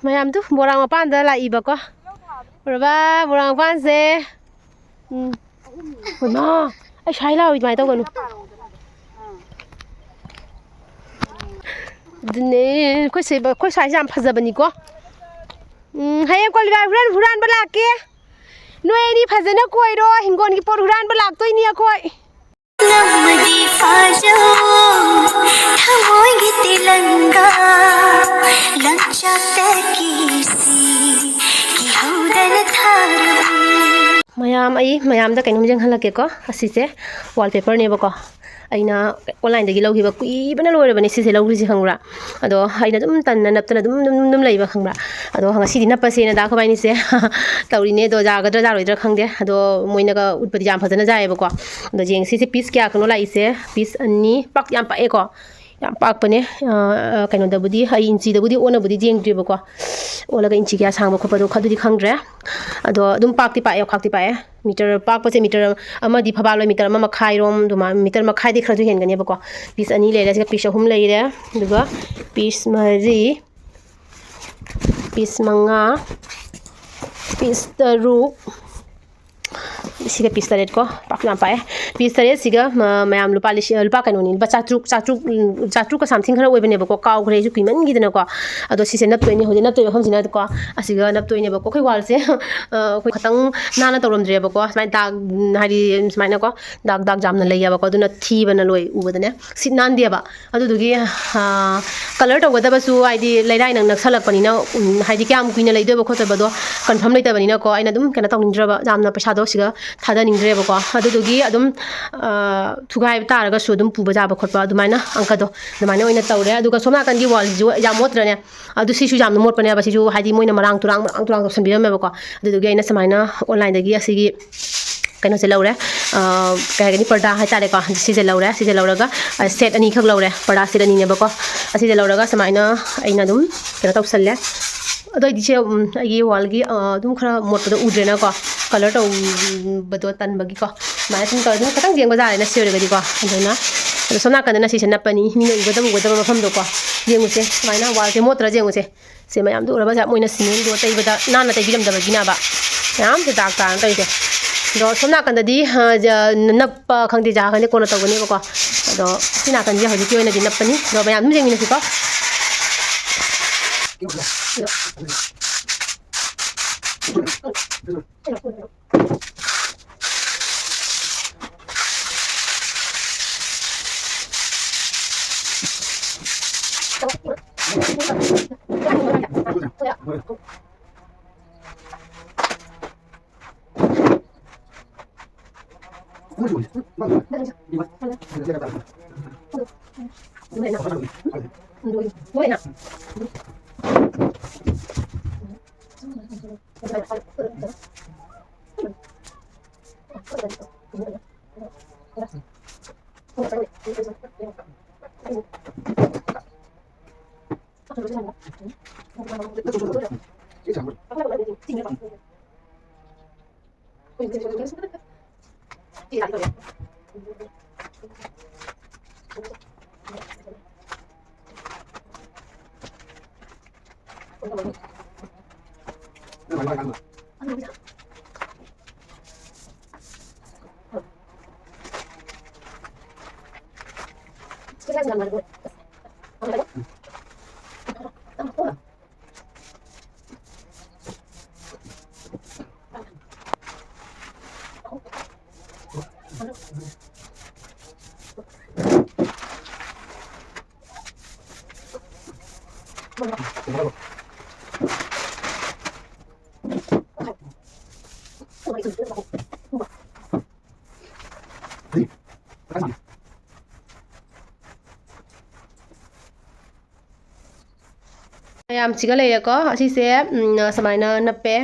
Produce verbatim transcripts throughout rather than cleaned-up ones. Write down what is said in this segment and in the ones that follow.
ꯃꯌꯥꯝꯗꯨ ꯕꯣꯔꯥꯡ ꯃꯄꯥꯟꯗ ꯂꯥꯛꯏꯕꯀꯣ꯫ ꯎꯔꯕ? ꯕꯣꯔꯥꯡ ꯃꯄꯥꯟꯁꯦ꯫ ꯎꯝ꯫ ꯍꯩꯃꯥ! ꯑꯩ ꯁ꯭ꯋꯥꯏ ꯂꯥꯎꯏ, ꯑꯗꯨꯃꯥꯏꯅ ꯇꯧꯒꯅꯨ꯫ ꯑꯗꯨꯅꯦ, ꯑꯩꯈꯣꯏ ꯁꯤ-, ꯑꯩꯈꯣꯏ ꯁ꯭ꯋꯥꯏꯁꯦ ꯌꯥꯝ ꯐꯖꯕꯅꯤꯀꯣ꯫ ꯎꯝ, ꯍꯌꯦꯡ ꯀꯣꯂꯤꯕꯥꯏ ꯍꯨꯔꯥꯟ-, ꯍꯨꯔꯥꯟꯕ ꯂꯥꯛꯀꯦ꯫ ꯅꯣꯏ ꯑꯅꯤ ꯐꯖꯅ ꯀꯣꯏꯔꯣ, ꯍꯤꯡꯒꯣꯜꯒꯤ ꯄꯣꯠ ꯍꯨꯔꯥꯟꯕ ꯂꯥꯛꯇꯣꯏꯅꯤ ꯑꯩꯈꯣꯏ꯫ ꯅꯝꯃꯗꯤ ꯐꯥꯖꯧ, ꯊꯃꯣꯏꯒꯤ ꯇꯤꯂꯪꯒꯥ, ꯂꯪꯆꯥꯛꯇ ꯀꯤꯁꯤ, ꯀꯤꯍꯧꯗꯅ ꯊꯥꯔꯕꯤ꯫ ꯃꯌꯥꯝ, ꯑꯩ ꯃꯌꯥꯝꯗ ꯀꯩꯅꯣꯝ ꯌꯦꯡꯍꯜꯂꯛꯀꯦꯀꯣ꯫ ꯑꯁꯤꯁꯦ wallpaperꯅꯦꯕꯀꯣ꯫ ꯑꯩꯅ online ꯗꯒꯤ ꯂꯧꯈꯤꯕ ꯀꯨꯏꯕꯅ ꯂꯣꯏꯔꯕꯅꯦ ꯁꯤꯁꯦ ꯂꯧꯈ꯭ꯔꯤꯁꯦ, ꯈꯪꯕ꯭ꯔꯥ? ꯑꯗꯣ ꯑꯩꯅ ꯑꯗꯨꯝ ꯇꯟꯅ ꯅꯞꯇꯅ ꯑꯗꯨꯝ, ꯑꯗꯨꯝ, ꯑꯗꯨꯝ ꯂꯩꯕ, ꯈꯪꯕ꯭ꯔꯥ? ꯑꯗꯣ ꯉꯁꯤꯗꯤ ꯅꯞꯄꯁꯦꯅ ꯗꯥ ꯑꯩꯈꯣꯏꯕꯥꯅꯤꯁꯦ ꯇꯧꯔꯤꯅꯦ꯫ ꯑꯗꯣ ꯌꯥꯒꯗ꯭ꯔꯥ ꯌꯥꯔꯣꯏꯗ꯭ꯔꯥ ꯈꯪꯗꯦ꯫ ꯑꯗꯣ ꯃꯣꯏꯅꯒ ꯎꯠꯄꯗꯤ ꯌꯥꯝ ꯐꯖꯅ ꯌꯥꯏꯌꯦꯕꯀꯣ꯫ ꯑꯗꯣ ꯌꯦꯡꯁꯤ, ꯁꯤ piece ꯀꯌꯥ ꯈꯛꯅꯣ ꯂꯥꯛꯏꯁꯦ? Piece ꯑꯅꯤ꯫ ꯄꯥꯛ-, ꯌꯥꯝ ꯄꯥꯛꯑꯦꯀꯣ꯫ ꯌꯥꯝ ꯄꯥꯛꯄꯅꯦ꯫ ꯑ, ꯀꯩꯅꯣꯗꯕꯨꯗꯤ, ꯑꯩ ꯏꯟꯆꯤꯗꯕꯨꯗꯤ ꯑꯣꯟꯅꯕꯨꯗꯤ ꯌꯦꯡꯗ꯭ꯔꯤꯕꯀꯣ꯫ ꯑꯣꯜꯂꯒ ꯏꯟꯆꯤ ꯀꯌꯥ ꯁꯥꯡꯕ ꯈꯣꯠꯄꯗꯣ ꯑꯗꯨꯗꯤ ꯈꯪꯗ꯭ꯔꯦ꯫ ꯑꯗꯣ ꯑꯗꯨꯝ ꯄꯥꯛꯇꯤ ꯄꯥꯛꯑꯦ, ꯈ꯭ꯋꯥꯛꯇꯤ ꯄꯥꯛꯑꯦ꯫ Meter ꯄꯥꯛꯄꯁꯦ meter ꯑꯃꯗꯤ ꯐꯥꯕꯥꯜꯂꯣꯏ, meter ꯑꯃ ꯃꯈꯥꯏꯔꯣꯝ ꯑꯗꯨꯃꯥꯏ-, meter ꯃꯈꯥꯏꯗꯤ ꯈꯔꯁꯨ ꯍꯦꯟꯒꯅꯦꯕꯀꯣ꯫ Piece ꯑꯅꯤ ꯂꯩꯔꯦ, ꯁꯤꯒ piece ꯑꯍꯨꯝ ꯂꯩꯔꯦ, ꯑꯗꯨꯒ piece ꯃꯔꯤ, piece ꯃꯉꯥ, piece ꯇꯔꯨꯛ, ꯁꯤꯒ piece ꯇꯔꯦꯠꯀꯣ, ꯄꯥꯛꯁꯨ ꯌꯥꯝ ꯄꯥꯛꯑꯦ꯫ Piece ꯇꯔꯦꯠꯁꯤꯒ ꯃ-, ꯃꯌꯥꯝ ꯂꯨꯄꯥ ꯂꯤꯁꯤꯡ, ꯂꯨꯄꯥ ꯀꯩꯅꯣꯅꯤ, ꯂꯨꯄꯥ ꯆꯥꯇ꯭ꯔꯨꯛ, ꯆꯥꯇ꯭ꯔꯨꯛ, ꯆꯥꯇ꯭ꯔꯨꯛꯀ something ꯈꯔ ꯑꯣꯏꯕꯅꯦꯕꯀꯣ, ꯀꯥꯎꯈ꯭ꯔꯦ ꯑꯩꯁꯨ ꯀꯨꯏꯃꯟꯈꯤꯗꯅꯀꯣ꯫ ꯑꯗꯣ ꯁꯤꯁꯦ ꯅꯞꯇꯣꯏꯅꯦ ꯍꯧꯖꯤꯛ, ꯅꯞꯇꯣꯏꯕ ꯃꯐꯝꯁꯤꯅꯀꯣ, ꯑꯁꯤꯒ ꯅꯞꯇꯣꯏꯅꯦꯕꯀꯣ꯫ ꯑꯩꯈꯣꯏ wallꯁꯦ, ꯑ, ꯑꯩꯈꯣꯏ ꯈꯇꯪ ꯅꯥꯟꯅ ꯇꯧꯔꯝꯗ꯭ꯔꯦꯕꯀꯣ, ꯁꯨꯃꯥꯏꯅ ꯗꯥꯛ, ꯍꯥꯏꯗꯤ ꯁꯨꯃꯥꯏꯅꯀꯣ, ꯗꯥꯛ ꯗꯥꯛ ꯌꯥꯝꯅ ꯂꯩꯌꯦꯕꯀꯣ, ꯑꯗꯨꯅ ꯊꯤꯕꯅ ꯂꯣꯏ ꯎꯕꯗꯅꯦ, ꯁꯤꯠ ꯅꯥꯟꯗꯦꯕ꯫ ꯑꯗꯨꯗꯨꯒꯤ, ꯑ, colour ꯇꯧꯒꯗꯕꯁꯨ ꯍꯥꯏꯗꯤ ꯂꯩꯔꯥꯏ ꯅꯛ-, ꯅꯛꯁꯜꯂꯛꯄꯅꯤꯅ, ꯎꯝ, ꯍꯥꯏꯗꯤ ꯀꯌꯥꯝ ꯀꯨꯏꯅ ꯂꯩꯗꯣꯏꯕ ꯈꯣꯠꯇꯣꯏꯕꯗꯣ confirm ꯂꯩꯇꯕꯅꯤꯅꯀꯣ, ꯑꯩꯅ ꯑꯗꯨꯝ ꯀꯩꯅꯣ ꯇꯧꯅꯤꯡꯗ꯭ꯔꯕ, ꯌꯥꯝꯅ ꯄꯩꯁꯥꯗꯣ ꯁꯤꯒ ꯊꯥꯗꯅꯤꯡꯗ꯭ꯔꯦꯕꯀꯣ꯫ ꯑꯗꯨꯗꯨꯒꯤ ꯑꯗꯨꯝ, ꯑ, ꯊꯨꯒꯥꯏꯕ ꯇꯥꯔꯒꯁꯨ ꯑꯗꯨꯝ ꯄꯨꯕ ꯌꯥꯕ ꯈꯣꯠꯄ ꯑꯗꯨꯃꯥꯏꯅ ꯑꯪꯀꯗꯣ ꯑꯗꯨꯃꯥꯏꯅ ꯑꯣꯏꯅ ꯇꯧꯔꯦ꯫ ꯑꯗꯨꯒ ꯁꯣꯝ ꯅꯥꯀꯟꯒꯤ wallꯁꯤꯁꯨ ꯌꯥꯝ ꯃꯣꯠꯇ꯭ꯔꯅꯦ? ꯑꯗꯨ ꯁꯤꯁꯨ ꯌꯥꯝꯅ ꯃꯣꯠꯄꯅꯦꯕ꯫ ꯁꯤꯁꯨ ꯍꯥꯏꯗꯤ ꯃꯣꯏꯅ ꯃꯔꯥꯡ ꯇꯨꯔꯥꯡ, ꯃꯔꯥꯡ ꯇꯨꯔꯥꯡ ꯇꯧꯁꯟꯕꯤꯔꯝꯃꯦꯕꯀꯣ꯫ ꯑꯗꯨꯗꯨꯒꯤ ꯑꯩꯅ ꯁꯨꯃꯥꯏꯅ onlineꯗꯒꯤ ꯑꯁꯤꯒꯤ ꯀꯩꯅꯣꯁꯦ ꯂꯧꯔꯦ꯫ ꯑ, ꯀꯩ ꯍꯥꯏꯒꯅꯤ, ꯄꯔꯗꯥ ꯍꯥꯏꯇꯥꯔꯦꯀꯣ꯫ ꯁꯤꯁꯦ ꯂꯧꯔꯦ꯫ ꯁꯤꯁꯦ ꯂꯧꯔꯒ, ꯑ, set ꯑꯅꯤꯈꯛ ꯂꯧꯔꯦ꯫ ꯄꯔꯗꯥ set ꯑꯅꯤꯅꯦꯕꯀꯣ꯫ ꯑꯁꯤꯁꯦ ꯂꯧꯔꯒ ꯁꯨꯃꯥꯏꯅ ꯑꯩꯅ ꯑꯗꯨꯝ ꯀꯩꯅꯣ ꯇꯧꯁꯜꯂꯦ꯫ ꯑꯗꯣ ꯑꯩꯗꯤ ꯁꯦ, ꯎꯝ, ꯑꯩꯒꯤ wallꯒꯤ, ꯑ, ꯑꯗꯨꯝ ꯈꯔ ꯃꯣꯠꯄꯗꯣ ꯎꯗ꯭ꯔꯦꯅꯀꯣ꯫ Colour ꯇꯧꯕꯗꯣ ꯇꯟꯕꯒꯤꯀꯣ꯫ ꯁꯨꯃꯥꯏꯅ ꯁꯨꯝ ꯇꯧꯔ ꯑꯗꯨꯝ ꯈꯤꯇꯪ ꯌꯦꯡꯕ ꯌꯥꯔꯦꯅ ꯁꯤ ꯑꯣꯏꯔꯒꯗꯤꯀꯣ꯫ ꯑꯗꯨꯅ, ꯑꯗꯣ ꯁꯣꯝ ꯅꯥꯀꯟꯗꯅ ꯁꯤꯁꯦ ꯅꯞꯄꯅꯤ꯫ ꯃꯤꯅ ꯎꯒꯗꯕ ꯎꯒꯗꯕ ꯃꯐꯝꯗꯣꯀꯣ꯫ ꯌꯦꯡꯉꯨꯁꯦ, ꯁꯨꯃꯥꯏꯅ ꯋꯥꯜꯁꯦ ꯃꯣꯠꯇ꯭ꯔꯥ ꯌꯦꯡꯉꯨꯁꯦ꯫ ꯁꯦ ꯃꯌꯥꯝꯗꯣ ꯎꯔꯕ? ꯁꯦ ꯃꯣꯏꯅ ꯁꯤꯃꯦꯟꯗꯣ ꯇꯩꯕꯗ ꯅꯥꯟꯅ ꯇꯩꯕꯤꯔꯝꯗꯕꯒꯤꯅꯦꯕ ꯃꯌꯥꯝꯁꯦ ꯗꯥꯛ ꯇꯥꯔꯅ ꯇꯧꯔꯤꯁꯦ꯫ ꯑꯗꯣ ꯁꯣꯝ ꯅꯥꯀꯟꯗꯗꯤ, ꯑ, ꯖ-, ꯅꯞꯄ ꯈꯪꯗꯦ, ꯖꯥ ꯈꯪꯗꯦ, ꯀꯣꯟꯅ ꯇꯧꯒꯅꯦꯕꯀꯣ꯫ ꯑꯗꯣ ꯁꯤ ꯅꯥꯀꯟꯁꯦ ꯍꯧꯖꯤꯛꯀꯤ ꯑꯣꯏꯅꯗꯤ ꯅꯞꯄꯅꯤ꯫ ꯑꯗꯣ ꯃꯌꯥꯝ ꯑꯗꯨꯝ ꯌꯦꯡꯃꯤꯟꯅꯁꯤꯀꯣ꯫ ꯃꯌꯥꯝꯁꯤꯒ ꯂꯩꯔꯦꯀꯣ꯫ ꯑꯁꯤꯁꯦ, ꯎꯝ, ꯁꯨꯃꯥꯏꯅ ꯅꯞꯄꯦ,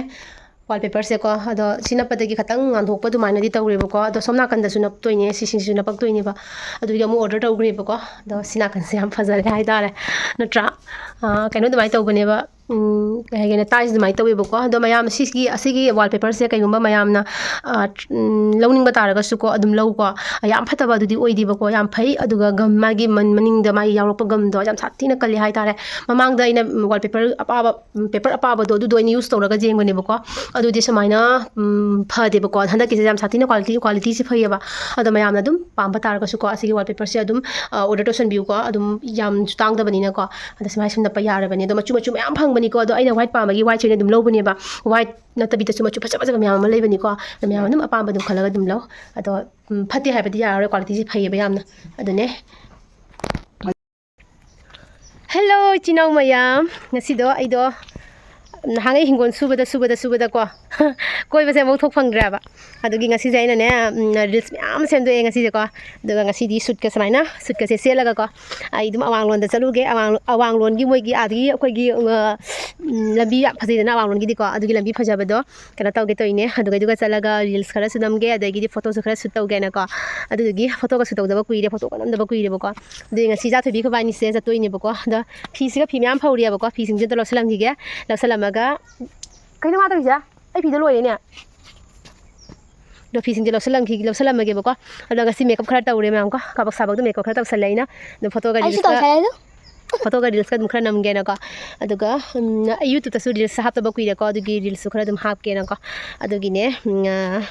wallpaperꯁꯦꯀꯣ꯫ ꯑꯗꯣ ꯁꯤ ꯅꯞꯄꯗꯒꯤ ꯈꯇꯪ ꯉꯥꯟꯊꯣꯛꯄ ꯑꯗꯨꯃꯥꯏꯅꯗꯤ ꯇꯧꯔꯦꯕꯀꯣ꯫ ꯑꯗꯣ ꯁꯣꯝ ꯅꯥꯀꯟꯗꯁꯨ ꯅꯞꯇꯣꯏꯅꯦ, ꯁꯤꯁꯤꯡꯁꯤꯁꯨ ꯅꯞꯄꯛꯇꯣꯏꯅꯦꯕ꯫ ꯑꯗꯨꯒꯤ ꯑꯃꯨꯛ order ꯇꯧꯈ꯭ꯔꯦꯕꯀꯣ꯫ ꯑꯗꯣ ꯁꯤ ꯅꯥꯀꯟꯁꯦ ꯌꯥꯝ ꯐꯖꯔꯦ ꯍꯥꯏꯇꯥꯔꯦ, ꯅꯠꯇ꯭ꯔꯥ? ꯑꯥ, ꯀꯩꯅꯣ ꯑꯗꯨꯃꯥꯏꯅ ꯇꯧꯕꯅꯦꯕ꯫ ꯎꯝ, ꯀꯩ ꯍꯥꯏꯒꯦꯅꯦ, ꯇꯥꯏꯁ ꯑꯗꯨꯃꯥꯏꯅ ꯇꯧꯋꯦꯕꯀꯣ꯫ ꯑꯗꯣ ꯃꯌꯥꯝ ꯁꯤꯒꯤ, ꯑꯁꯤꯒꯤ wallpaperꯁꯦ ꯀꯩꯒꯨꯝꯕ ꯃꯌꯥꯝꯅ, ꯑ, ꯎꯝ, ꯂꯧꯅꯤꯡꯕ ꯇꯥꯔꯒꯁꯨꯀꯣ, ꯑꯗꯨꯝ ꯂꯧꯀꯣ꯫ ꯌꯥꯝ ꯐꯠꯇꯕ ꯑꯗꯨꯗꯤ ꯑꯣꯏꯗꯦꯕꯀꯣ, ꯌꯥꯝ ꯐꯩ꯫ ꯑꯗꯨꯒ gum, ꯃꯥꯒꯤ ꯃꯟ-, ꯃꯅꯤꯡꯗ ꯃꯥꯒꯤ ꯌꯥꯎꯔꯛꯄ gumꯗꯣ ꯌꯥꯝ ꯁꯥꯊꯤꯅ ꯀꯜꯂꯤ ꯍꯥꯏꯇꯥꯔꯦ꯫ ꯃꯃꯥꯡꯗ ꯑꯩꯅ wallpaper ꯑꯄꯥꯕ, ꯎꯝ, paper ꯑꯄꯥꯕꯗꯣ ꯑꯗꯨꯗꯣ ꯑꯩꯅ use ꯇꯧꯔꯒ ꯌꯦꯡꯕꯅꯦꯕꯀꯣ꯫ ꯑꯗꯨꯗꯤ ꯁꯨꯃꯥꯏꯅ, ꯎꯝ, ꯐꯗꯦꯕꯀꯣ꯫ ꯍꯟꯗꯛꯀꯤꯁꯦ ꯌꯥꯝ ꯁꯥꯊꯤꯅ quality, qualityꯁꯦ ꯐꯩꯌꯦꯕ꯫ ꯑꯗꯣ ꯃꯌꯥꯝꯅ ꯑꯗꯨꯝ ꯄꯥꯝꯕ ꯇꯥꯔꯒꯁꯨꯀꯣ, ꯑꯁꯤꯒꯤ wallpaperꯁꯦ ꯑꯗꯨꯝ, ꯑ, order ꯇꯧꯁꯟꯕꯤꯌꯨꯀꯣ꯫ ꯑꯗꯨꯝ ꯌꯥꯝꯁꯨ ꯇꯥꯡꯗꯕꯅꯤꯅꯀꯣ꯫ ꯑꯗ ꯁꯨꯃꯥꯏꯅ ꯁꯨꯝ ꯅꯞꯄ ꯌꯥꯔꯕꯅꯤ꯫ ꯑꯗꯣ ꯃꯆꯨ ꯃꯆꯨ ꯃꯌꯥꯝ ꯐꯪꯕꯅꯤꯀꯣ꯫ ꯑꯗꯣ ꯑꯩꯅ white ꯄꯥꯝꯕꯒꯤ whiteꯁꯦ ꯑꯣꯏꯅ ꯑꯗꯨꯝ ꯂꯧꯕꯅꯦꯕ꯫ White ꯅꯠꯇꯕꯤꯗꯁꯨ ꯃꯆꯨ ꯐꯖ ꯐꯖꯕ ꯃꯌꯥꯝ ꯑꯃ ꯂꯩꯕꯅꯤꯀꯣ꯫ ꯑꯗ ꯃꯌꯥꯝ ꯑꯗꯨꯝ ꯑꯄꯥꯝꯕ ꯑꯗꯨꯝ ꯈꯜꯂꯒ ꯑꯗꯨꯝ ꯂꯧ꯫ ꯑꯗꯣ, ꯎꯝ, ꯐꯠꯇꯦ ꯍꯥꯏꯕꯗꯤ ꯌꯥꯔꯔꯣꯏ, qualityꯁꯦ ꯐꯩꯌꯦꯕ ꯌꯥꯝꯅ꯫ ꯑꯗꯨꯅꯦ꯫ Hello, ꯏꯆꯤꯟ ꯏꯅꯥꯎ ꯃꯌꯥꯝ꯫ ꯉꯁꯤꯗꯣ ꯑꯩꯗꯣ ꯅꯍꯥꯟꯒꯩ ꯍꯤꯡꯒꯣꯜ ꯁꯨꯕꯗ, ꯁꯨꯕꯗ, ꯁꯨꯕꯗꯀꯣ, ꯀꯣꯏꯕꯁꯦ ꯑꯃꯨꯛ ꯊꯣꯛ ꯐꯪꯗ꯭ꯔꯦꯕ꯫ ꯑꯗꯨꯒꯤ ꯉꯁꯤꯁꯦ ꯑꯩꯅꯅꯦ, ꯎꯝ, reels ꯃꯌꯥꯝ ꯁꯦꯝꯗꯣꯛꯑꯦ ꯉꯁꯤꯁꯦꯀꯣ꯫ ꯑꯗꯨꯒ ꯉꯁꯤꯗꯤ suitꯀ ꯁꯨꯃꯥꯏꯅ, suitꯀꯁꯦ ꯁꯦꯠꯂꯒꯀꯣ, ꯑꯩ ꯑꯗꯨꯝ ꯑꯋꯥꯡꯂꯣꯟꯗ ꯆꯠꯂꯨꯒꯦ꯫ ꯑꯋꯥꯡ-, ꯑꯋꯥꯡꯂꯣꯟꯒꯤ ꯃꯣꯏꯒꯤ ꯑꯥꯗꯒꯤ ꯑꯩꯈꯣꯏꯒꯤ, ꯑ, ꯎꯝ, ꯂꯝꯕꯤ ꯌꯥꯝ ꯐꯖꯩꯗꯅ ꯑꯋꯥꯡꯂꯣꯟꯒꯤꯗꯤꯀꯣ꯫ ꯑꯗꯨꯒꯤ ꯂꯝꯕꯤ ꯐꯖꯕꯗꯣ ꯀꯩꯅꯣ ꯇꯧꯒꯦ ꯇꯧꯔꯤꯅꯦ꯫ ꯑꯗꯨꯒꯩꯗꯨꯒ ꯆꯠꯂꯒ reels ꯈꯔꯁꯨ ꯅꯝꯒꯦ, ꯑꯗꯒꯤꯗꯤ photoꯁꯨ ꯈꯔ shoot ꯇꯧꯒꯦꯅꯀꯣ꯫ ꯑꯗꯨꯗꯨꯒꯤ photoꯒ shoot ꯇꯧꯗꯕ ꯀꯨꯏꯔꯦ, photoꯒ ꯅꯝꯗꯕ ꯀꯨꯏꯔꯦꯕꯀꯣ꯫ ꯑꯗꯨꯒꯤ ꯉꯁꯤ ꯏꯆꯥ ꯊꯣꯏꯕꯤ ꯑꯩꯈꯣꯏꯕꯥꯅꯤꯁꯦ ꯆꯠꯇꯣꯏꯅꯦꯕꯀꯣ꯫ ꯑꯗꯣ ꯐꯤꯁꯤꯒ ꯐꯤ ꯃꯌꯥꯝ ꯐꯧꯔꯤꯑꯕꯀꯣ꯫ ꯐꯤꯁꯤꯡꯁꯦ ꯑꯝꯇ ꯂꯧꯁꯜꯂꯝꯈꯤꯒꯦ꯫ ꯂꯧꯁꯜꯂꯝꯃꯒ, ꯀꯩꯅꯣ ꯃꯥ ꯇꯧꯔꯤꯁꯦ? ꯑꯩ ꯐꯤꯗꯣ ꯂꯣꯏꯔꯦꯅꯦ꯫ ꯑꯗꯣ ꯐꯤꯁꯤꯡꯁꯦ ꯂꯧꯁꯜꯂꯝꯈꯤ-, ꯂꯧꯁꯜꯂꯝꯃꯒꯦꯕꯀꯣ꯫ ꯑꯗꯣ ꯉꯁꯤ makeup ꯈꯔ ꯇꯧꯔꯦ ꯃꯌꯥꯝꯀꯣ꯫ ꯀꯥꯕꯛ ꯁꯥꯕꯛꯇꯣ makeup ꯈꯔ ꯇꯧꯁꯜꯂꯦ ꯑꯩꯅ꯫ ꯑꯗꯣ photoꯒ ꯑꯩꯁꯨ reelsꯀ, ꯇꯧꯁꯜꯂꯦ ꯑꯗꯣ꯫ Photoꯒ reelsꯀ ꯑꯗꯨꯝ ꯈꯔ ꯅꯝꯒꯦꯅꯀꯣ꯫ ꯑꯗꯨꯒ, ꯎꯝ, ꯑꯩ YouTubeꯇꯁꯨ reels ꯍꯥꯞꯇꯕ ꯀꯨꯏꯔꯦꯀꯣ꯫ ꯑꯗꯨꯒꯤ reelsꯁꯨ ꯈꯔ ꯑꯗꯨꯝ ꯍꯥꯞꯀꯦꯅꯀꯣ꯫ ꯑꯗꯨꯒꯤꯅꯦ, ꯎꯝ, ꯑ,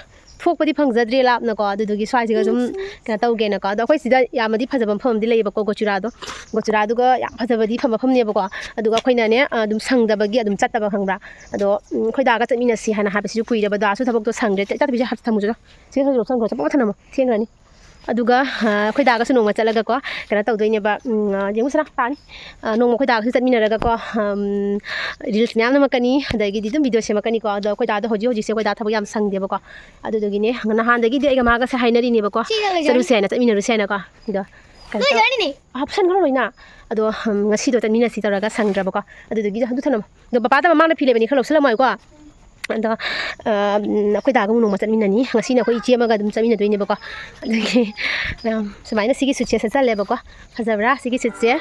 ꯊꯣꯛꯄꯗꯤ ꯐꯪꯖꯗ꯭ꯔꯦ ꯂꯥꯞꯅꯀꯣ꯫ ꯑꯗꯨꯗꯨꯒꯤ ꯁ꯭ꯋꯥꯏꯁꯤꯒ ꯁꯨꯝ ꯎꯝ, ꯀꯩꯅꯣ ꯇꯧꯒꯦꯅꯀꯣ꯫ ꯑꯗꯣ ꯑꯩꯈꯣꯏ ꯁꯤꯗ ꯌꯥꯝꯅꯗꯤ ꯐꯖꯕ ꯃꯐꯝ ꯑꯃꯗꯤ ꯂꯩꯌꯦꯕꯀꯣ, ꯒꯣꯆꯨꯔꯥꯗꯣ꯫ ꯒꯣꯆꯨꯔꯥꯗꯨꯒ ꯌꯥꯝ ꯐꯖꯕꯗꯤ ꯐ-, ꯃꯐꯝꯅꯦꯕꯀꯣ꯫ ꯑꯗꯨꯒ ꯑꯩꯈꯣꯏꯅꯅꯦ, ꯑ, ꯑꯗꯨꯝ ꯁꯪꯗꯕꯒꯤ ꯑꯗꯨꯝ ꯆꯠꯇꯕ, ꯈꯪꯕ꯭ꯔꯥ? ꯑꯗꯣ, ꯎꯝ, ꯑꯩꯈꯣꯏ ꯗꯥꯒ ꯆꯠꯃꯤꯟꯅꯁꯤ ꯍꯥꯏꯅ ꯍꯥꯏꯕꯁꯤꯁꯨ ꯀꯨꯏꯔꯦꯕ꯫ ꯗꯥꯁꯨ ꯊꯕꯛꯇꯣ ꯁꯪꯗ꯭ꯔꯦ꯫ ꯆꯠ-, ꯆꯠꯇꯕꯤꯁꯦ ꯍꯥꯟꯅ ꯊꯝꯃꯨꯁꯤꯔꯣ? ꯁꯤ ꯊꯝꯃꯨꯁꯤꯔꯣ? ꯊꯝꯃꯨꯁꯤꯔꯣ? ꯄꯣꯠ ꯊꯝꯃꯝꯃꯣ꯫ ꯊꯦꯡꯈ꯭ꯔꯅꯤ꯫ ꯑꯗꯨꯒ, ꯑ, ꯑꯩꯈꯣꯏ ꯗꯥꯒꯁꯨ ꯅꯣꯡꯃ ꯆꯠꯂꯒꯀꯣ, ꯀꯩꯅꯣ ꯇꯧꯗꯣꯏꯅꯦꯕ, ꯎꯝ, ꯑ, ꯌꯦꯡꯉꯨꯁꯤꯔꯥ, ꯇꯥꯅꯤ꯫ ꯑ, ꯅꯣꯡꯃ ꯑꯩꯈꯣꯏ ꯗꯥꯒꯁꯨ ꯆꯠꯃꯤꯟꯅꯔꯒꯀꯣ, ꯎꯝ, reels ꯃꯌꯥꯝ ꯅꯝꯃꯛꯀꯅꯤ, ꯑꯗꯒꯤꯗꯤ ꯑꯗꯨꯝ video ꯁꯦꯝꯃꯛꯀꯅꯤꯀꯣ꯫ ꯑꯗꯣ ꯑꯩꯈꯣꯏ ꯗꯥꯗꯣ ꯍꯧꯖꯤꯛ ꯍꯧꯖꯤꯛꯁꯦ ꯑꯩꯈꯣꯏ ꯗꯥ ꯊꯕꯛ ꯌꯥꯝ ꯁꯪꯗꯦꯕꯀꯣ꯫ ꯑꯗꯨꯗꯨꯒꯤꯅꯦ, ꯅꯍꯥꯟꯗꯒꯤꯗꯤ ꯑꯩꯒ ꯃꯥꯒꯁꯦ ꯍꯥꯏꯅꯔꯤꯅꯦꯕꯀꯣ, ꯁꯤꯒ ꯂꯩꯖꯔꯦ꯫ ꯆꯠꯂꯨꯁꯦ ꯍꯥꯏꯅ, ꯆꯠꯃꯤꯟꯅꯔꯨꯁꯦ ꯍꯥꯏꯅꯀꯣ꯫ ꯑꯗꯣ ꯀꯩꯅꯣ ꯇꯧ-, ꯂꯣꯏꯖꯔꯅꯤꯅꯦ꯫ ꯍꯥꯞꯁꯟꯈ꯭ꯔꯣ ꯂꯣꯏꯅ꯫ ꯑꯗꯣ, ꯎꯝ, ꯉꯁꯤꯗꯣ ꯆꯠꯃꯤꯟꯅꯁꯤ ꯇꯧꯔꯒ ꯁꯪꯗ꯭ꯔꯕꯀꯣ꯫ ꯑꯗꯨꯗꯨꯒꯤ ꯑꯗꯨ ꯊꯅꯝꯃꯣ꯫ ꯑꯗꯣ ꯄꯄꯥꯗ ꯃꯃꯥꯡꯗ ꯐꯤ ꯂꯩꯕꯅꯤ, ꯈꯔ ꯂꯧꯁꯜꯂꯝꯃꯣ ꯍꯥꯏꯀꯣ꯫ ꯑꯗꯣ, ꯑ, ꯎꯝ, ꯑꯩꯈꯣꯏ ꯗꯥꯒ ꯑꯃꯨꯛ ꯅꯣꯡꯃ ꯆꯠꯃꯤꯟꯅꯅꯤ꯫ ꯉꯁꯤꯅ ꯑꯩꯈꯣꯏ ꯏꯆꯦ ꯑꯃꯒ ꯑꯗꯨꯝ ꯆꯠꯃꯤꯟꯅꯗꯣꯏꯅꯦꯕꯀꯣ꯫ ꯑꯗꯨꯒꯤ, ꯎꯝ, ꯁꯨꯃꯥꯏꯅ ꯁꯤꯒꯤ suitꯁꯦ ꯁꯦꯠꯆꯜꯂꯦꯕꯀꯣ꯫ ꯐꯖꯕ꯭ꯔꯥ ꯁꯤꯒꯤ suitꯁꯦ?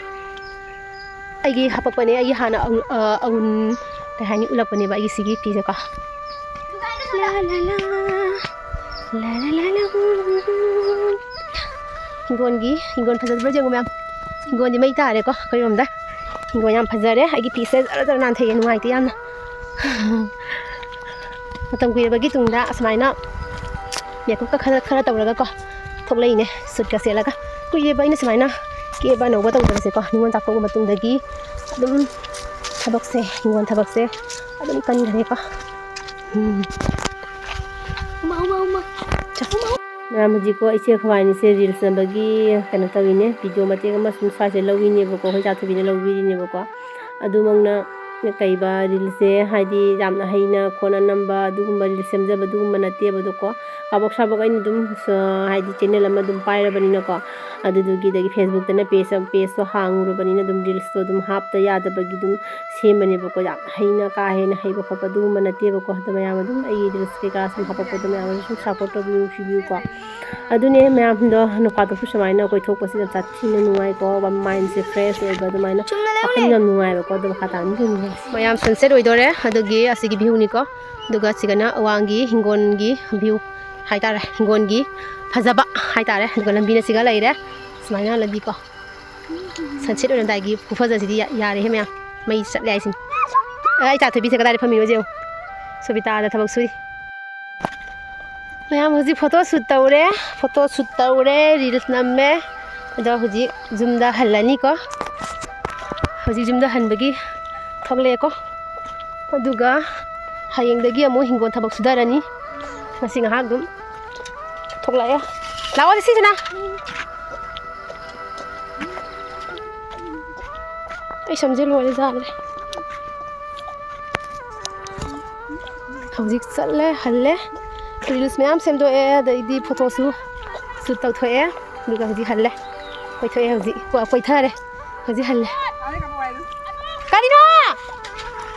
ꯑꯩꯒꯤ ꯍꯥꯄꯛꯄꯅꯦ, ꯑꯩꯒꯤ ꯍꯥꯟꯅ ꯑꯎ-, ꯑ, ꯑꯎꯟ, ꯀꯩ ꯍꯥꯏꯅꯤ, ꯎꯠꯂꯛꯄꯅꯦꯕ ꯑꯩꯒꯤ ꯁꯤꯒꯤ ꯐꯤꯁꯦꯀꯣ꯫ ꯂꯥ, ꯂꯥ, ꯂꯥ, ꯂꯥ, ꯂꯥ, ꯂꯥ, ꯂꯥ꯫ ꯍꯤꯡꯒꯣꯜꯒꯤ, ꯍꯤꯡꯒꯣꯜ ꯐꯖꯕ꯭ꯔꯥ ꯌꯦꯡꯉꯨ ꯃꯌꯥꯝ꯫ ꯍꯤꯡꯒꯣꯜꯗꯤ ꯃꯩ ꯇꯥꯔꯦꯀꯣ ꯑꯩꯈꯣꯏꯔꯣꯝꯗ꯫ ꯍꯤꯡꯒꯣꯜ ꯌꯥꯝ ꯐꯖꯔꯦ꯫ ꯑꯩꯒꯤ ꯐꯤꯁꯦ ꯖꯔ ꯖꯔ ꯅꯥꯟꯊꯩꯌꯦ, ꯅꯨꯡꯉꯥꯏꯇꯦ ꯌꯥꯝꯅ꯫ ꯃꯇꯝ ꯀꯨꯏꯔꯕꯒꯤ ꯇꯨꯡꯗ ꯑꯁꯨꯃꯥꯏꯅ ꯃꯦꯀꯞꯀ ꯈꯔ, ꯈꯔ ꯇꯧꯔꯒꯀꯣ ꯊꯣꯛꯂꯛꯏꯅꯦ, ꯁꯨꯠꯀ ꯁꯦꯠꯂꯒ꯫ ꯀꯨꯏꯔꯦꯕ ꯑꯩꯅ ꯁꯨꯃꯥꯏꯅ ꯀꯦꯕ ꯅꯧꯕ ꯇꯧꯗꯕꯁꯦꯀꯣ, ꯅꯤꯉꯣꯜ ꯆꯥꯛꯀꯧꯕ ꯃꯇꯨꯡꯗꯒꯤ ꯑꯗꯨꯝ ꯊꯕꯛꯁꯦ, ꯍꯤꯡꯒꯣꯜ ꯊꯕꯛꯁꯦ ꯑꯗꯨꯝ ꯀꯟꯈ꯭ꯔꯦꯀꯣ꯫ ꯎꯝ꯫ ꯎꯃꯥ, ꯎꯃꯥ, ꯎꯃꯥ꯫ ꯆꯥ꯫ ꯃꯌꯥꯝ ꯍꯧꯖꯤꯛꯀꯣ ꯏꯆꯦ ꯈ꯭ꯋꯥꯏꯅꯤꯁꯦ reels ꯅꯝꯕꯒꯤ ꯀꯩꯅꯣ ꯇꯧꯔꯤꯅꯦ, video ꯃꯇꯦꯛ ꯑꯃ ꯁꯨꯝ ꯁ꯭ꯋꯥꯏꯁꯦ ꯂꯧꯔꯤꯅꯦꯕꯀꯣ, ꯑꯩꯈꯣꯏ ꯆꯥꯊꯕꯤꯅ ꯂꯧꯕꯤꯔꯤꯅꯦꯕꯀꯣ꯫ ꯑꯗꯨꯃꯛꯅ ꯀꯩꯕ reels ꯁꯦ ꯍꯥꯏꯗꯤ ꯌꯥꯝꯅ ꯍꯩꯅ ꯈꯣꯠꯅ ꯅꯝꯕ ꯑꯗꯨꯒꯨꯝꯕ reels ꯁꯦꯝꯖꯕ ꯑꯗꯨꯒꯨꯝꯕ ꯅꯠꯇꯦꯕ꯫ ꯑꯗꯣꯀꯣ ꯀꯥꯕꯣꯛ ꯁꯥꯕꯣꯛ ꯑꯩꯅ ꯑꯗꯨꯝ, ꯑ, ꯍꯥꯏꯗꯤ channel ꯑꯃ ꯑꯗꯨꯝ ꯄꯥꯏꯔꯕꯅꯤꯅꯀꯣ, ꯑꯗꯨꯗꯨꯒꯤꯗꯒꯤ Facebook ꯇꯅ page ꯑꯃ, page ꯇꯣ ꯍꯥꯡꯉꯨꯔꯕꯅꯤꯅ ꯑꯗꯨꯝ reels ꯇꯣ ꯑꯗꯨꯝ ꯍꯥꯞꯇ ꯌꯥꯗꯕꯒꯤ ꯑꯗꯨꯝ ꯁꯦꯝꯕꯅꯦꯕꯀꯣ꯫ ꯌꯥꯝ ꯍꯩꯅ ꯀꯥ ꯍꯦꯟꯅ ꯍꯩꯕ ꯈꯣꯠꯄ ꯑꯗꯨꯒꯨꯝꯕ ꯅꯠꯇꯦꯕꯀꯣ꯫ ꯑꯗꯣ ꯃꯌꯥꯝ ꯑꯗꯨꯝ ꯑꯩꯒꯤ reels ꯀꯩꯀꯥ ꯁꯨꯝ ꯍꯥꯄꯛꯄꯗꯣ ꯃꯌꯥꯝ ꯑꯗꯨꯝ ꯁꯨꯝ support ꯇꯧꯕꯤꯌꯨ, ꯅꯨꯡꯁꯤꯕꯤꯌꯨꯀꯣ꯫ ꯑꯗꯨꯅꯦ ꯃꯌꯥꯝꯗꯣ, ꯅꯣꯡꯐꯥꯗꯣꯛꯁꯨ ꯁꯨꯃꯥꯏꯅ ꯀꯣꯏꯊꯣꯛꯄꯁꯦ ꯌꯥꯝ ꯁꯥꯊꯤꯅ ꯅꯨꯡꯉꯥꯏꯀꯣ, mind ꯁꯦ fresh ꯑꯣꯏꯕ ꯑꯗꯨꯃꯥꯏꯅ꯫ ꯆꯨꯝꯅ ꯂꯧꯅꯦ꯫ ꯋꯥꯈꯜ ꯌꯥꯝ ꯅꯨꯡꯉꯥꯏꯕꯀꯣ꯫ ꯑꯗꯣ ꯃꯈꯥ ꯇꯥꯅ ꯑꯗꯨꯝ ꯌꯦꯡꯉꯁꯤ꯫ ꯃꯌꯥꯝ sunset ꯑꯣꯏꯗꯣꯔꯦ, ꯑꯗꯨꯒꯤ ꯑꯁꯤꯒꯤ view ꯅꯤꯀꯣ꯫ ꯑꯗꯨꯒ ꯁꯤꯒꯅ ꯑꯋꯥꯡꯒꯤ ꯍꯤꯡꯒꯣꯜꯒꯤ view ꯍꯥꯏꯇꯥꯔꯦ, ꯍꯤꯡꯒꯣꯜꯒꯤ ꯐꯖꯕ ꯍꯥꯏꯇꯥꯔꯦ꯫ ꯑꯗꯨꯒ ꯂꯝꯕꯤꯅ ꯁꯤꯒ ꯂꯩꯔꯦ, ꯁꯨꯃꯥꯏꯅ ꯂꯝꯕꯤꯀꯣ꯫ Sunset ꯑꯣꯏꯔꯝꯗꯥꯏꯒꯤ ꯈꯨꯐꯖꯁꯤꯗꯤ ꯌꯥ-, ꯌꯥꯔꯦꯍꯦ ꯃꯌꯥꯝ, ꯃꯩ ꯆꯠꯂꯦ ꯍꯥꯏꯁꯤꯅꯤ꯫ ꯑ, ꯑꯩ ꯆꯥ ꯊꯣꯏꯕꯤꯁꯦ ꯀꯗꯥꯏꯗ ꯐꯝꯃꯤꯅꯣ ꯌꯦꯡꯉꯨ, ꯁꯣꯕꯤꯇꯥꯗ ꯊꯕꯛ ꯁꯨꯔꯤ꯫ ꯃꯌꯥꯝ ꯍꯧꯖꯤꯛ photo shoot ꯇꯧꯔꯦ, photo shoot ꯇꯧꯔꯦ, reels ꯅꯝꯃꯦ꯫ ꯑꯗꯣ ꯍꯧꯖꯤꯛ ꯌꯨꯝꯗ ꯍꯜꯂꯅꯤꯀꯣ꯫ ꯍꯧꯖꯤꯛ ꯌꯨꯝꯗ ꯍꯟꯕꯒꯤ ꯊꯣꯛꯂꯛꯑꯦꯀꯣ꯫ ꯑꯗꯨꯒ ꯍꯌꯦꯡꯗꯒꯤ ꯑꯃꯨꯛ ꯍꯤꯡꯒꯣꯜ ꯊꯕꯛ ꯁꯨꯊꯔꯅꯤ꯫ ꯉꯁꯤ ꯉꯥꯏꯍꯥꯛ ꯑꯗꯨꯝ ꯊꯣꯛꯂꯛꯑꯦ꯫ ꯂꯥꯛꯑꯣ ꯁꯤꯁꯤꯅ꯫ ꯑꯩ ꯁꯝꯁꯦ ꯂꯣꯏꯔꯦ ꯖꯥꯠꯂꯦ꯫ ꯍꯧꯖꯤꯛ ꯆꯠꯂꯦ, ꯍꯜꯂꯦ꯫ Reels ꯃꯌꯥꯝ ꯁꯦꯝꯗꯣꯛꯑꯦ, ꯑꯗꯩꯗꯤ photo ꯁꯨ shoot ꯇꯧꯊꯣꯛꯑꯦ꯫ ꯑꯗꯨꯒ ꯍꯧꯖꯤꯛ ꯍꯜꯂꯦ꯫ ꯀꯣꯏꯊꯣꯛꯑꯦ ꯍꯧꯖꯤꯛ꯫ ꯀꯣ-, ꯀꯣꯏꯊꯔꯦ꯫ ꯍꯧꯖꯤꯛ ꯍꯜꯂꯦ꯫ ꯀꯔꯤꯅꯣ?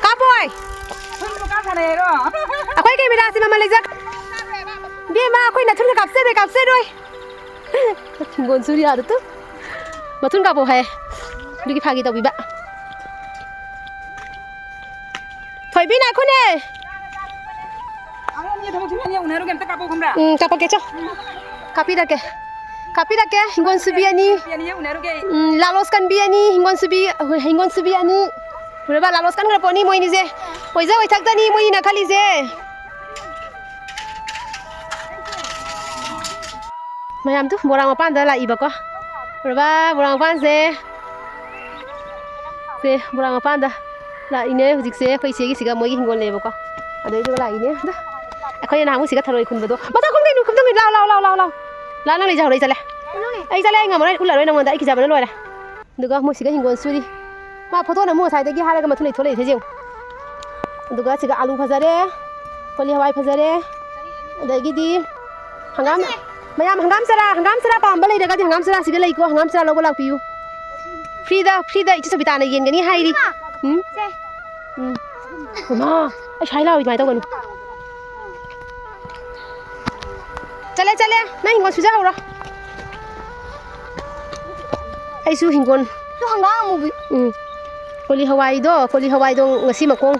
ꯀꯥꯞꯄꯣꯏ꯫ ꯑꯩꯈꯣꯏ camera ꯁꯦ ꯃꯃꯜ ꯂꯩꯖ-, ꯏꯕꯦꯝꯃ, ꯑꯩꯈꯣꯏ ꯅꯊꯨꯟꯒ ꯀꯥꯞꯆꯔꯣꯏ, ꯀꯥꯞꯆꯔꯣꯏ꯫ ꯍꯤꯡꯒꯣꯜ ꯁꯨꯔꯤ ꯑꯥꯗ ꯇꯨ꯫ ꯃꯊꯨꯟ ꯀꯥꯞꯄꯣ ꯍꯥꯏ꯫ ꯑꯗꯨꯒꯤ ꯐꯥꯒꯤ ꯇꯧꯕꯤꯕ꯫ ꯉꯥꯏꯈꯣꯅꯦ꯫ ꯑꯉꯥꯡ ꯑꯅꯤ ꯊꯕꯛ ꯁꯨꯕꯤ ꯑꯅꯤ ꯎꯅꯔꯨꯒꯦ, ꯑꯝꯇ ꯀꯥꯞꯄꯛꯑꯣ, ꯈꯪꯕ꯭ꯔꯥ? ꯎꯝ, ꯀꯥꯞꯄꯛꯀꯦ, ꯆꯣ꯫ ꯀꯥꯞꯄꯤꯔꯛꯀꯦ꯫ ꯀꯥꯞꯄꯤꯔꯛꯀꯦ, ꯍꯤꯡꯒꯣꯜ ꯁꯨꯕꯤ ꯑꯅꯤ꯫ ꯅꯨꯄꯤ ꯑꯅꯤ ꯍꯦꯛ ꯎꯅꯔꯨꯒꯦ ꯑꯩ꯫ ꯎꯝ, ꯂꯥꯂꯣꯁ ꯀꯟꯕꯤ ꯑꯅꯤ, ꯍꯤꯡꯒꯣꯜ ꯁꯨꯕꯤ, ꯍꯤꯡꯒꯣꯜ ꯁꯨꯕꯤ ꯑꯅꯤ꯫ ꯎꯔꯕ? ꯂꯥꯂꯣꯁ ꯀꯟꯈ꯭ꯔ ꯄꯣꯠꯅꯤ ꯃꯣꯏꯅꯤꯁꯦ꯫ ꯀꯣꯏꯖ ꯑꯣꯏꯊꯛꯇꯅꯤ ꯃꯣꯏꯅꯤꯅ ꯈꯜꯂꯤꯁꯦ꯫ ꯃꯌꯥꯝꯗꯨ ꯃꯣꯏꯔꯥꯡ ꯃꯄꯥꯟꯗ ꯂꯥꯛꯏꯕꯀꯣ꯫ ꯎꯔꯕ? ꯃꯣꯏꯔꯥꯡ ꯃꯄꯥꯟꯁꯦ꯫ ꯁꯦ, ꯃꯣꯏꯔꯥꯡ ꯃꯄꯥꯟꯗ ꯂꯥꯛꯏꯅꯦ ꯍꯧꯖꯤꯛꯁꯦ꯫ ꯑꯩꯈꯣꯏ ꯏꯆꯦꯒꯤ ꯁꯤꯒ ꯃꯣꯏꯒꯤ ꯍꯤꯡꯒꯣꯜ ꯂꯩꯌꯦꯕꯀꯣ꯫ ꯑꯗꯩꯗꯨꯒ ꯂꯥꯛꯏꯅꯦ꯫ ꯑꯗ ꯑꯩꯈꯣꯏꯅ ꯅꯍꯥꯟꯃꯨꯛ ꯁꯤꯒ ꯊꯔꯣꯏ ꯈꯨꯟꯕꯗꯣ꯫ ꯃꯊꯛ ꯈꯣꯡꯗꯩꯅꯨ, ꯈꯣꯡꯗꯩꯅꯨ꯫ ꯂꯥꯎ, ꯂꯥꯎ, ꯂꯥꯎ, ꯂꯥꯎ, ꯂꯥꯎ꯫ ꯂꯥꯎ, ꯅꯪ ꯂꯩꯖꯍꯧꯔꯣ, ꯑꯩ ꯆꯠꯂꯦ꯫ ꯑꯩ ꯆꯠꯂꯦ, ꯑꯩ ꯉꯝꯃꯔꯣꯏ, ꯎꯠꯂꯔꯣꯏ ꯅꯪꯉꯣꯟꯗ꯫ ꯑꯩ ꯀꯤꯖꯕꯅ ꯂꯣꯏꯔꯦ꯫ ꯑꯗꯨꯒ ꯃꯣꯏ ꯁꯤꯒ ꯍꯤꯡꯒꯣꯜ ꯁꯨꯔꯤ꯫ ꯃꯥ ꯐꯣꯇꯣ ꯅꯝꯃꯨ ꯉꯁꯥꯏꯗꯒꯤ ꯍꯥꯏꯔꯒ ꯃꯊꯨꯟ ꯂꯩꯊꯣꯛ ꯂꯩꯔꯤꯁꯦ ꯌꯦꯡꯉꯨ꯫ ꯑꯗꯨꯒ ꯁꯤꯒ ꯑꯂꯨ ꯐꯖꯔꯦ, ꯀꯣꯂꯤ ꯍꯋꯥꯏ ꯐꯖꯔꯦ, ꯑꯗꯒꯤꯗꯤ ꯍꯪꯒꯥꯝ, ꯃꯌꯥꯝ ꯍꯪꯒꯥꯝ ꯆꯔꯥ, ꯍꯪꯒꯥꯝ ꯆꯔꯥ ꯄꯥꯝꯕ ꯂꯩꯔꯒꯗꯤ ꯍꯪꯒꯥꯝ ꯆꯔꯥ ꯁꯤꯒ ꯂꯩꯀꯣ, ꯍꯪꯒꯥꯝ ꯆꯔꯥ ꯂꯧꯕ ꯂꯥꯛꯄꯤꯌꯨ꯫ Free ꯗ, free ꯗ ꯏꯆꯦ ꯁꯣꯕꯤꯇꯥꯅ ꯌꯦꯟꯒꯅꯤ ꯍꯥꯏꯔꯤ꯫ ꯎꯝ? ꯁꯦ꯫ ꯎꯝ꯫ ꯏꯃꯥ, ꯑꯩ ꯁ꯭ꯋꯥꯏ ꯂꯥꯎꯏ ꯑꯗꯨꯃꯥꯏꯅ ꯇꯧꯒꯅꯨ꯫ ꯆꯠꯂꯦ, ꯆꯠꯂꯦ꯫ ꯅꯪ ꯍꯤꯡꯒꯣꯜ ꯁꯨꯖꯍꯧꯔꯣ꯫ ꯑꯩꯁꯨ ꯍꯤꯡꯒꯣꯜ ꯑꯗꯣ ꯍꯪꯒꯥꯝ ꯑꯃꯨꯕꯤ꯫ ꯎꯝ꯫ ꯀꯣꯂꯤ ꯍꯋꯥꯏꯗꯣ, ꯀꯣꯂꯤ ꯍꯋꯥꯏꯗꯣ ꯉꯁꯤ ꯃꯈꯣꯡ,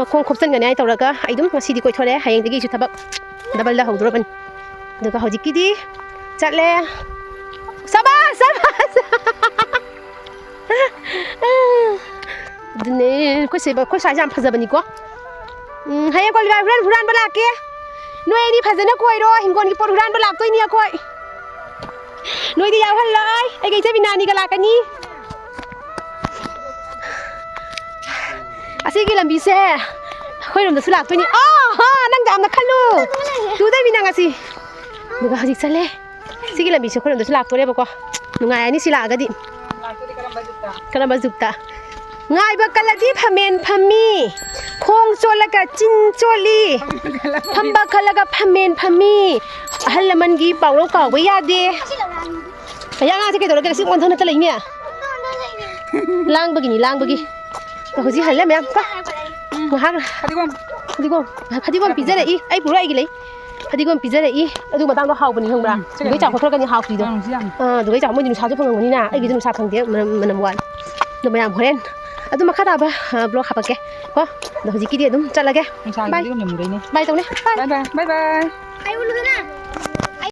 ꯃꯈꯣꯡ ꯈꯣꯞꯆꯟꯒꯅꯤ ꯍꯥꯏ ꯇꯧꯔꯒ ꯑꯩ ꯑꯗꯨꯝ ꯉꯁꯤꯗꯤ ꯀꯣꯏꯊꯣꯔꯛꯑꯦ꯫ ꯍꯌꯦꯡꯗꯒꯤ ꯑꯩꯁꯨ ꯊꯕꯛ double ꯗ ꯍꯧꯗꯣꯔꯕꯅꯤ꯫ ꯑꯗꯨꯒ ꯍꯧꯖꯤꯛꯀꯤꯗꯤ ꯆꯠꯂꯦ꯫ ꯁꯕꯥꯁ, ꯁꯕꯥꯁ꯫ ꯑꯗꯨꯅꯦ, ꯑꯩꯈꯣꯏ ꯁꯤ, ꯑꯩꯈꯣꯏ ꯁ꯭ꯋꯥꯏꯁꯦ ꯌꯥꯝ ꯐꯖꯕꯅꯤꯀꯣ꯫ ꯎꯝ, ꯍꯌꯦꯡ ꯀꯣꯂꯤ ꯍꯨꯔꯥꯟ-, ꯍꯨꯔꯥꯟꯕ ꯂꯥꯛꯀꯦ꯫ ꯅꯣꯏ ꯑꯅꯤ ꯐꯖꯅ ꯀꯣꯏꯔꯣ, ꯍꯤꯡꯒꯣꯜꯒꯤ ꯄꯣꯠ ꯍꯨꯔꯥꯟꯕ ꯂꯥꯛꯇꯣꯏꯅꯤ ꯑꯩꯈꯣꯏ꯫ ꯅꯣꯏꯗꯤ ꯌꯥꯎꯍꯜꯂꯣꯏ, ꯑꯩꯒ ꯏꯆꯦ ꯕꯤꯅꯥꯅꯤꯒ ꯂꯥꯛꯀꯅꯤ꯫ ꯑꯁꯤꯒꯤ ꯂꯝꯕꯤꯁꯦ ꯑꯩꯈꯣꯏꯔꯣꯝꯗꯁꯨ ꯂꯥꯛꯇꯣꯏꯅꯤ꯫ ꯑꯥ, ꯍꯥ, ꯅꯪ ꯌꯥꯝꯅ ꯈꯜꯂꯨ꯫ ꯇꯨꯗꯩ ꯃꯤ ꯅꯪ ꯑꯁꯤ꯫ ꯑꯗꯨꯒ ꯍꯧꯖꯤꯛ ꯆꯠꯂꯦ꯫ ꯁꯤꯒꯤ ꯂꯝꯕꯤꯁꯦ ꯑꯩꯈꯣꯏꯔꯣꯝꯗꯁꯨ ꯂꯥꯛꯇꯣꯔꯦꯕꯀꯣ꯫ ꯅꯨꯡꯉꯥꯏꯔꯅꯤ ꯁꯤ ꯂꯥꯛꯑꯒꯗꯤ꯫ ꯂꯥꯛꯇꯣꯔꯦ ꯀꯔꯝꯕ ꯖꯨꯛꯇ? ꯀꯔꯝꯕ ꯖꯨꯛꯇ? ꯉꯥꯏꯕ ꯀꯜꯂꯗꯤ ꯐꯝꯃꯦꯟ ꯐꯝꯃꯤ, ꯈꯣꯡ ꯆꯣꯠꯂꯒ ꯆꯤꯟ ꯆꯣꯠꯂꯤ, ꯐꯝꯕ ꯈꯜꯂꯒ ꯐꯝꯃꯦꯟ ꯐꯝꯃꯤ, ꯑꯍꯜ ꯂꯃꯟꯒꯤ ꯄꯥꯎꯔꯧ ꯀꯥꯎꯕ ꯌꯥꯗꯦ꯫ ꯑꯩ ꯑꯉꯥꯡꯁꯦ ꯀꯩꯗꯧꯔꯒꯦ? ꯉꯁꯤ ꯑꯣꯟꯊꯣꯛꯅ ꯂꯩꯅꯦ꯫ ꯂꯥꯡꯕꯒꯤꯅꯤ, ꯂꯥꯡꯕꯒꯤ꯫ ꯍꯧꯖꯤꯛ ꯍꯜꯂꯦ ꯃꯌꯥꯝ꯫ ꯀꯣ꯫ ꯉꯥꯏꯍꯥꯛ꯫ ꯐꯗꯤꯒꯣꯝ꯫ ꯐꯗꯤꯒꯣꯝ꯫ ꯐꯗꯤꯒꯣꯝ ꯄꯤꯖꯔꯛꯏ꯫ ꯑꯩ ꯄꯨꯔꯛꯑꯣ, ꯑꯩꯒꯤ ꯂꯩ꯫ ꯐꯗꯤꯒꯣꯝ ꯄꯤꯖꯔꯛꯏ꯫ ꯑꯗꯨ ꯃꯇꯥꯡꯗꯣ ꯍꯥꯎꯕꯅꯤ ꯈꯪꯕ꯭ꯔꯥ? ꯎꯝ, ꯁꯤ ꯑꯗꯨꯗꯩ ꯂꯩꯔꯝꯒꯦ꯫ ꯆꯥꯎꯈꯠꯈ꯭ꯔꯒꯅꯤ ꯍꯥꯎꯇ꯭ꯔꯤꯗꯣ꯫ ꯎꯝ, ꯁꯤ ꯌꯥꯝ ꯑꯥ, ꯑꯗꯨꯗꯩ ꯆꯥꯎ-, ꯃꯣꯏꯗꯤ ꯅꯨꯡꯁꯥꯁꯨ ꯐꯪꯉꯝꯒꯅꯤꯅ, ꯑꯩꯒꯤꯗꯤ ꯅꯨꯡꯁꯥ ꯐꯪꯗꯦ, ꯃꯅꯝ, ꯃꯅꯝ ꯋꯥꯠꯂꯤ꯫ ꯑꯗꯣ ꯃꯌꯥꯝ ꯍꯣꯔꯦꯟ ꯑꯗꯨ ꯃꯈꯥ ꯇꯥꯕ ꯕ꯭ꯂꯣꯛ ꯍꯥꯄꯛꯀꯦ ꯀꯣ꯫ ꯑꯗꯣ ꯍꯧꯖꯤꯛꯀꯤꯗꯤ ꯑꯗꯨꯝ ꯆꯠꯂꯒꯦ꯫ ꯅꯨꯡꯁꯥꯒꯤꯗꯤ ꯕꯥꯏ꯫ ꯑꯗꯨꯝ ꯌꯥꯝ ꯃꯨꯗꯣꯏꯅꯦ꯫ ꯕꯥꯏ ꯇꯧꯅꯦ꯫ ꯕꯥꯏ꯫ ꯕꯥꯏ ꯕꯥꯏ ꯕꯥꯏ ꯕꯥꯏ꯫ ꯑꯩ ꯎꯠꯂꯨꯗꯅ꯫